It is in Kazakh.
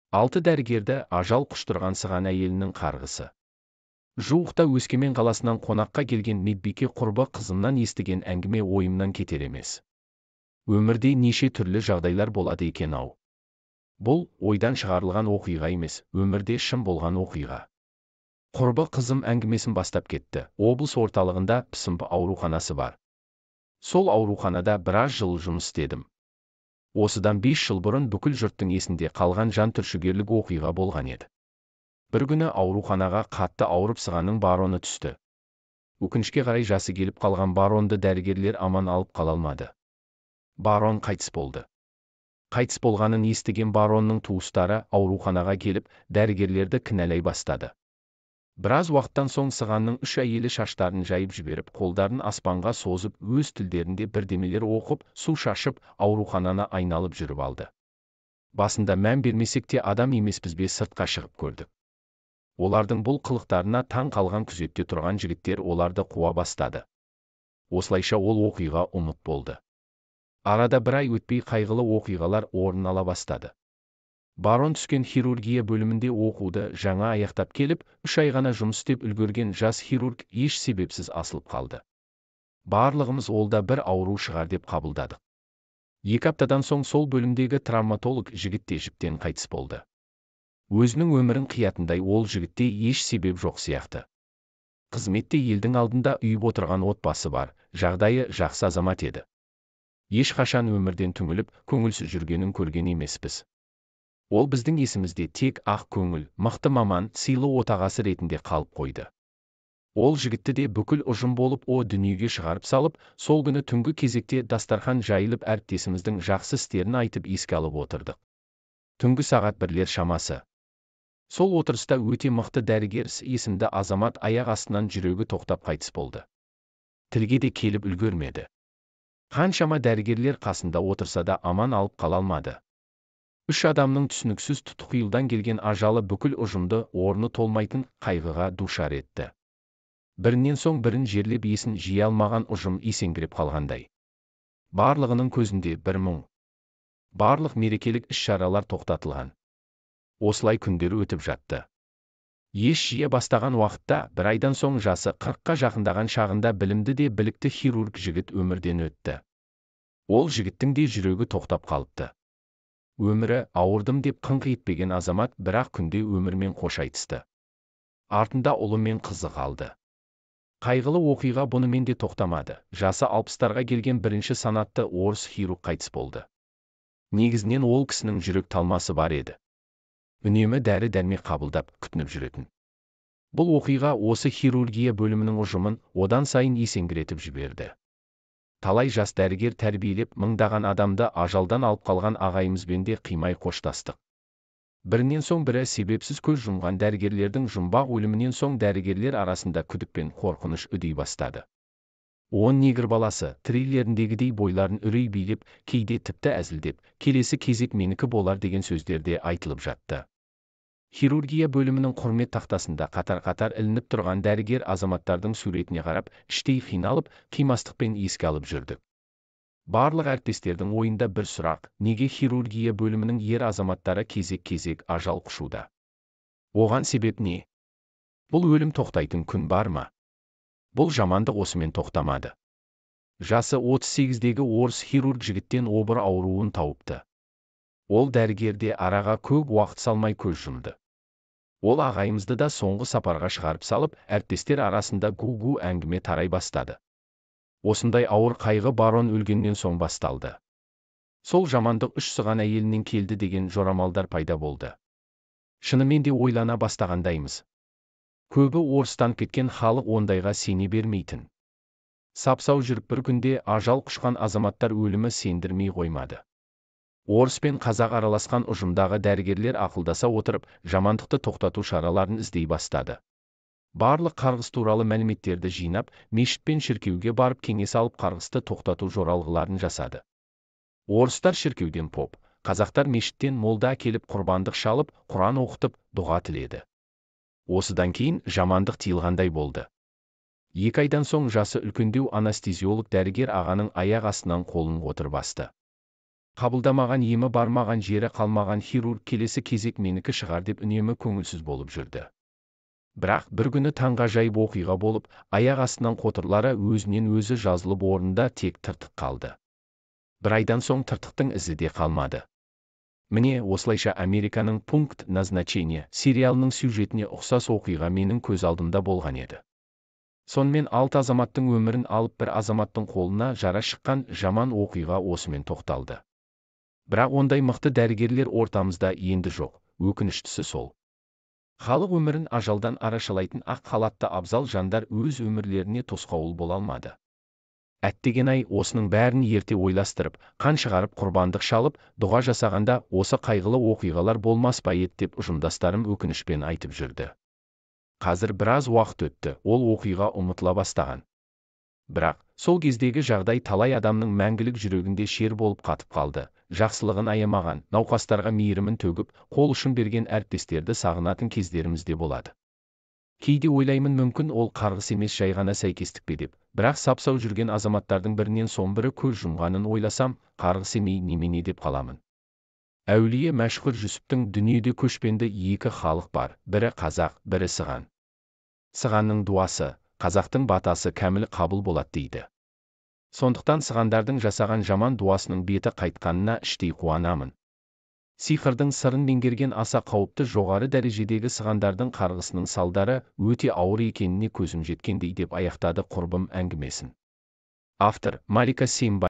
Алты дәрігерді ажал құштырған сыған әйелінің қарғысы. Жуықта Өскемен қаласынан қонаққа келген медбике құрбы қызымнан естіген әңгіме ойымнан кетер емес. Өмірде неше түрлі жағдайлар болады екен ау. Бұл ойдан шығарылған оқиға емес, өмірде шын болған оқиға. Құрбы қызым әңгімесін бастап кетті. Облыс орталығында ПСМП ауруханасы бар. Сол ауруханада біраз жыл жұмыс істедім. Осыдан 5 жыл бұрын бүкіл жұрттың есінде қалған жан түршігерлік оқиға болған еді. Бір күні ауруханаға қатты ауырып сығанның бароны түсті. Өкінішке қарай жасы келіп қалған баронды дәрігерлер аман алып қала алмады. Барон қайтыс болды. Қайтыс болғанын естіген баронның туыстары ауруханаға келіп, дәрігерлерді кінәлай бастады. Біраз уақыттан соң сығанның үш әйелі шаштарын жайып жіберіп, қолдарын аспанға созып, өз тілдерінде бірдемелер оқып, су шашып, аурухананы айналып жүріп алды. Басында мән бермесек те адам емеспіз бе, сыртқа шығып көрдік. Олардың бұл қылықтарына таң қалған күзетте тұрған жігіттер оларды қуа бастады. Осылайша ол оқиға ұмыт болды. Арада бір ай өтпей қайғылы оқиғалар орын ала бастады. Барон түскен хирургия бөлімінде оқуды жаңа аяқтап келіп, 3 ай ғана жұмыс істеп үлгерген жас хирург еш себепсіз асылып қалды. Барлығымыз ол да бір ауру шығар деп қабылдадық. 2 аптадан соң сол бөлімдегі травматолог жігіт те жіптен қайтыс болды. Өзінің өмірін қиятындай ол жігітте еш себеп жоқ сияқты. Қызметте елдің алдында үйіп отырған отбасы бар, жағдайы жақсы азамат еді. Ешқашан өмірден түңіліп, көңілсіз жүргенін көрген емеспіз. Ол біздің есімізде тек ақ көңіл, мықты маман, сыйлы отағасы ретінде қалып қойды. Ол жігітті де бүкіл ұжым болып о дүниеге шығарып салып, сол күні түнгі кезекте дастархан жайылып әріптесіміздің жақсы істерін айтып еске алып отырдық. Түнгі сағат 1-лер шамасы. Сол отырыста өте мықты дәрігер есімді азамат аяқ астынан жүрегі тоқтап қайтыс болды. Тілге де келіп үлгермеді. Қаншама дәрігерлер қасында отырса да аман алып қала алмады. 3 адамның түсініксіз тұтқиылдан келген ажалы бүкіл ұжымды орны толмайтын қайғыға душар етті. Бірінен соң бірін жерлеп есін жия алмаған ұжым есеңгіреп қалғандай. Барлығының көзінде бір мұң. Барлық мерекелік іс-шаралар тоқтатылған. Осылай күндер өтіп жатты. Ес жия бастаған уақытта бір айдан соң жасы 40-қа жақындаған шағында білімді де білікті хирург жігіт өмірден өтті. Ол жігіттің де жүрегі тоқтап қалыпты. Өмірі ауырдым деп қыңқ етпеген азамат бірақ күнде өмірмен қош айтысты. Артында ұлы мен қызы қалды. Қайғылы оқиға бұнымен де тоқтамады. Жасы 60-тарға келген бірінші санатты орыс хирург қайтыс болды. Негізінен ол кісінің жүрек талмасы бар еді. Үнемі дәрі-дәрмек қабылдап, күтініп жүретін. Бұл оқиға осы хирургия бөлімінің ұжымын одан сайын есеңгіретіп жіберді. Талай жас дәрігер тәрбиелеп, мыңдаған адамды ажалдан алып қалған ағайымызбен де қимай қоштастық. Бірінен соң бірі себепсіз көз жұмған дәрігерлердің жұмбақ өлімінен соң дәрігерлер арасында күдік пен қорқыныш үдей бастады. 10 негр баласы триллеріндегідей бойларын үрей билеп, кейде тіпті әзілдеп, келесі кезек менікі болар деген сөздер де айтылып жатты. Хирургия бөлімінің құрмет тақтасында қатар-қатар ілініп тұрған дәрігер азаматтардың суретіне қарап, іштей қиналып, қимастықпен еске алып жүрдік. Барлық әріптестердің ойында бір сұрақ: неге хирургия бөлімінің ер азаматтары кезек-кезек ажал құшуда? Оған себеп не? Бұл өлім тоқтайтын күн бар ма? Бұл жамандық осымен тоқтамады. Жасы 38-дегі орыс хирург жігіттен обыр ауруын тауыпты. Ол дәрігер де араға көп уақыт салмай көз жұмды. Ол ағайымызды да соңғы сапарға шығарып салып, әріптестер арасында гу-гу әңгіме тарай бастады. Осындай ауыр қайғы барон өлгеннен соң басталды. Сол жамандық 3 сыған әйелінен келді деген жорамалдар пайда болды. Шынымен де ойлана бастағандаймыз. Көбі орыстанып кеткен халық ондайға сене бермейтін. Сап-сау жүріп бір күнде ажал құшқан азаматтар өлімі сендірмей қоймады. Орыс пен қазақ араласқан ұжымдағы дәрігерлер ақылдаса отырып, жамандықты тоқтату шараларын іздей бастады. Барлық қарғыс туралы мәліметтерді жинап, мешіт пен шіркеуге барып кеңес алып қарғысты тоқтату жоралғыларын жасады. Орыстар шіркеуден поп, қазақтар мешіттен молда әкеліп құрбандық шалып, Құран оқытып, дұға тіледі. Осыдан кейін жамандық тыйылғандай болды. 2 айдан соң жасы үлкендеу анестезиолог дәрігер ағаның аяқ астынан қолын отырып басты. Қабылдамаған емі бармаған жері қалмаған хирург келесі кезек менікі шығар деп үнемі көңілсіз болып жүрді. Бірақ бір күні таңғажайып оқиға болып, аяқ астынан қотырлары өзінен өзі жазылып, орнында тек тыртық қалды. Бір айдан соң тыртықтың ізі де қалмады. Міне, осылайша Американың «Пункт назначения» сериалының сюжетіне ұқсас оқиға менің көз алдымда болған еді. Сонымен, алты азаматтың өмірін алып, бір азаматтың қолына жара шыққан жаман оқиға осымен тоқталды. Бірақ ондай мықты дәрігерлер ортамызда енді жоқ, өкініштісі сол. Халық өмірін ажалдан арашалайтын ақ халатты абзал жандар өз өмірлеріне тосқауыл бола алмады. Әттеген-ай, осының бәрін ерте ойластырып, қан шығарып, құрбандық шалып, дұға жасағанда осы қайғылы оқиғалар болмас па еді деп ұжымдастарым өкінішпен айтып жүрді. Қазір біраз уақыт өтті, ол оқиға ұмытыла бастаған. Бірақ сол кездегі жағдай талай адамның мәңгілік жүрегінде шер болып қатып қалды. Жақсылығын аямаған, науқастарға мейірімін төгіп, қол ұшын берген әріптестерді сағынатын кездеріміз де болады. Кейде ойлаймын, мүмкін, ол қарғыс емес, жай ғана сәйкестік пе деп. Бірақ сап-сау жүрген азаматтардың бірінен соң бірі көз жұмғанын ойласам, қарғыс емей немене деп қаламын. Әулие Мәшһүр Жүсіптің «Дүниеде көшпенді екі халық бар, бірі қазақ, бірі сыған. Сығанның дуасы, қазақтың батасы кәміл қабыл болады», – дейді. Сондықтан сығандардың жасаған жаман дуасының беті қайтқанына іштей қуанамын. Сиқырдың сырын меңгерген аса қауіпті жоғары дәрежедегі сығандардың қарғысының салдары өте ауыр екеніне көзім жеткендей, деп аяқтады құрбым әңгімесін. Автор Малика Сембай.